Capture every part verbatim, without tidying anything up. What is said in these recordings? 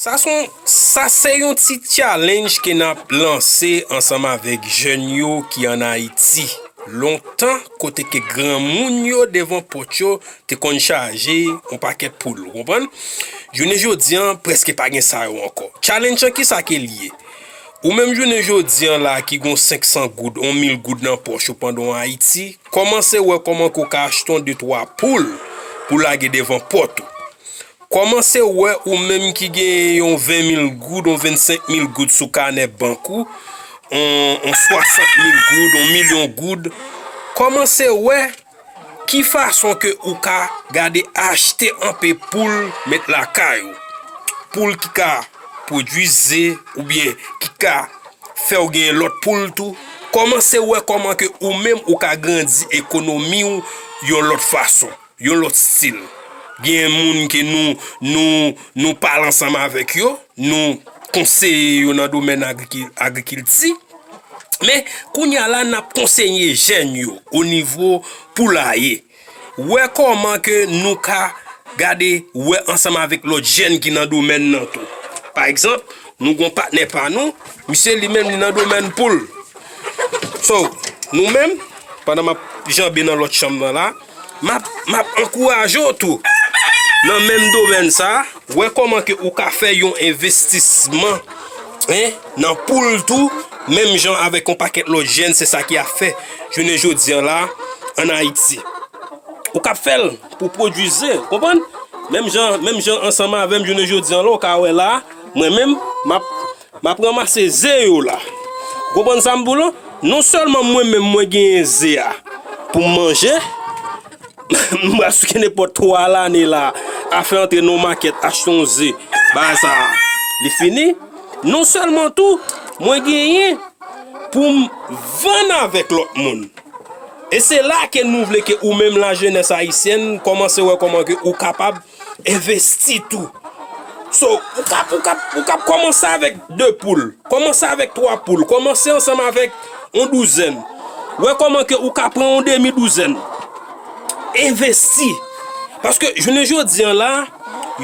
Sa se yon, sa se yon ti challenge ke n ap lanse ansanm avèk jèn yo ki ann Ayiti. Lontan, kote ke granmoun yo devan pòt yo te konn chaje yon pakèt poul, ou konprann? Jounen jodi an, prèske pa gen sa yo ankò. Challenge an, kisa ke l ye? Ou menm jounen jodi an la ki gon senk san goud, yon mil goud nan pòch ou pandan w Ayiti, kòmanse wè kòman ke w ka achte yon de twa poul pou lage devan pòt ou. Kòmanse wè ou menm ki gen yon ven mil goud, yon vennsenk mil goud sou kanè bank ou, yon, yon swasant mil goud, yon milyon goud. Kòmanse wè ki fason ke ou ka gade achte anpe poul met lakay ou. Poul ki ka pwodui ze oubyen ki ka fè w genyen lòt poul tou. Kòmanse wè kòman ke ou menm ou ka grandi ekonomi w yon lòt fason, yon lòt stil. Gen moun ke nou, nou, nou pale ansanm avèk yo, nou konseye yo nan domèn agriki-, agrikilti. Men, kounye a la, n ap konseye jèn yo o nivo poulaye. Wè kòman ke nou ka gade wè ansanm avèk lòt jèn ki nan domèn nan tou. Pa egzanp, nou gon patnè pa nou, misye li menm li nan domèn poul. So, nou menm, pandan m ap janbe nan lòt chanm nan la, m ap, m ap ankouraje w tou nan menm domèn sa, wè kòman ke ou ka fè yon envestisman, en, nan poul tou, menm jan avèk yon pakèt lòt jèn, se sa ki ap fè jounen jodi an la, ann Ayiti. Ou ka fè l pou pwodui ze, konprann? Menm jan, menm jan ansanm avè m jounen jodi an la, ou ka wè la, mwen menm, m ap, m ap ranmase ze yo la. Konprann sa m di w lan? Non sèlman mwen menm mwen genyen ze a pou m manje, m pral souke nenpòt twa lane la, afè antre nan yon makèt, achte yon ze, bagay sa a, li fini. Non sèlman tou, mwen genyen pou m vann avèk lòt moun. E se la ke nou vle ke ou menm lajenès ayisyèn kòmanse wè kòman ke ou kapab envesti tou. So, ou kap, ou kap, ou kap kòmanse avèk de poul, kòmanse avèk twa poul, kòmanse ansanm avèk yon douzèn. Wè kòman ke ou ka pran yon demi douzèn. Envesti. Paske jounen jodi an la,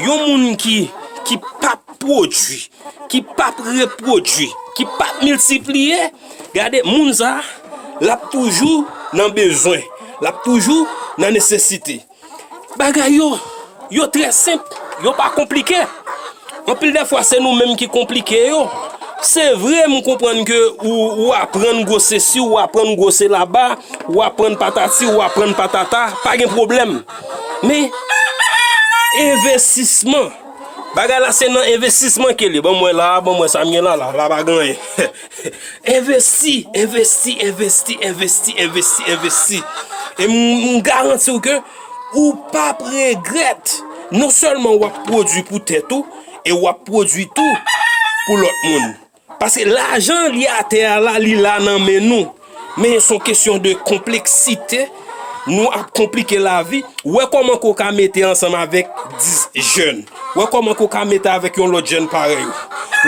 yon moun ki, ki p ap pwodui, ki p ap repwodui, ki p ap miltipliye, gade, moun sa, l ap toujou nan bezwen, l ap toujou nan nesesite. Bagay yo, yo trè senp, yo pa konplike. Anpil dè fwa, se nou menm ki konplike yo. Se vre, m konprann ke ou, ou aprann gwose si, ou aprann gwose laba, ou aprann patati, ou aprann patata, pa gen pwoblèm. Men, envestisman, bagay la se nan envestisman ke li. Ban m wè la, ban m wè sa m gen la, la, la pa gen anyen. Envesti, envesti, envesti, envesti, envesti, envesti. E m, m garanti w ke ou p ap regrèt. Non sèlman w ap pwodui pou tèt ou, e w ap pwodui tou pou lòt moun. Paske lajan li atè a la, li la nan men nou. Men se yon kesyon de konpleksite. Nou ap konplike lavi. Wè kòman ke w ka mete ansanm avèk dis jèn. Wè kòman ke w ka mete avèk yon lòt jèn parèy ou.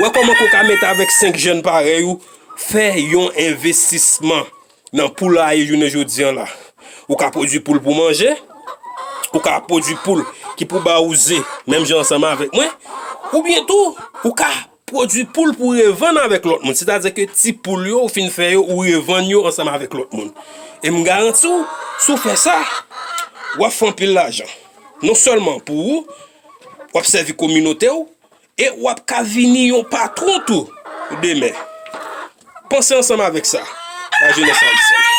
Wè kòman ke w ka mete avèk senk jèn parèy ou. Fè yon envestisman nan poulaye jounen jodi an la. Ou ka pwodui poul pou manje, ou ka pwodui poul ki pou ba ou ze, menm jan ansanm avèk mwen, oubyen tou, ou ka pwodui poul pou revann avèk lòt moun. Sètadi ke ti poul yo, ou fin fè yo, ou revann yo ansanm avèk lòt moun. E m garanti w, si w fè sa, w ap fè anpil lajan. Non sèlman pou ou, w ap sèvi kominote w, e w ap ka vini yon patwon tou demen. Panse ansanm avèk sa, lajenès ayisyèn.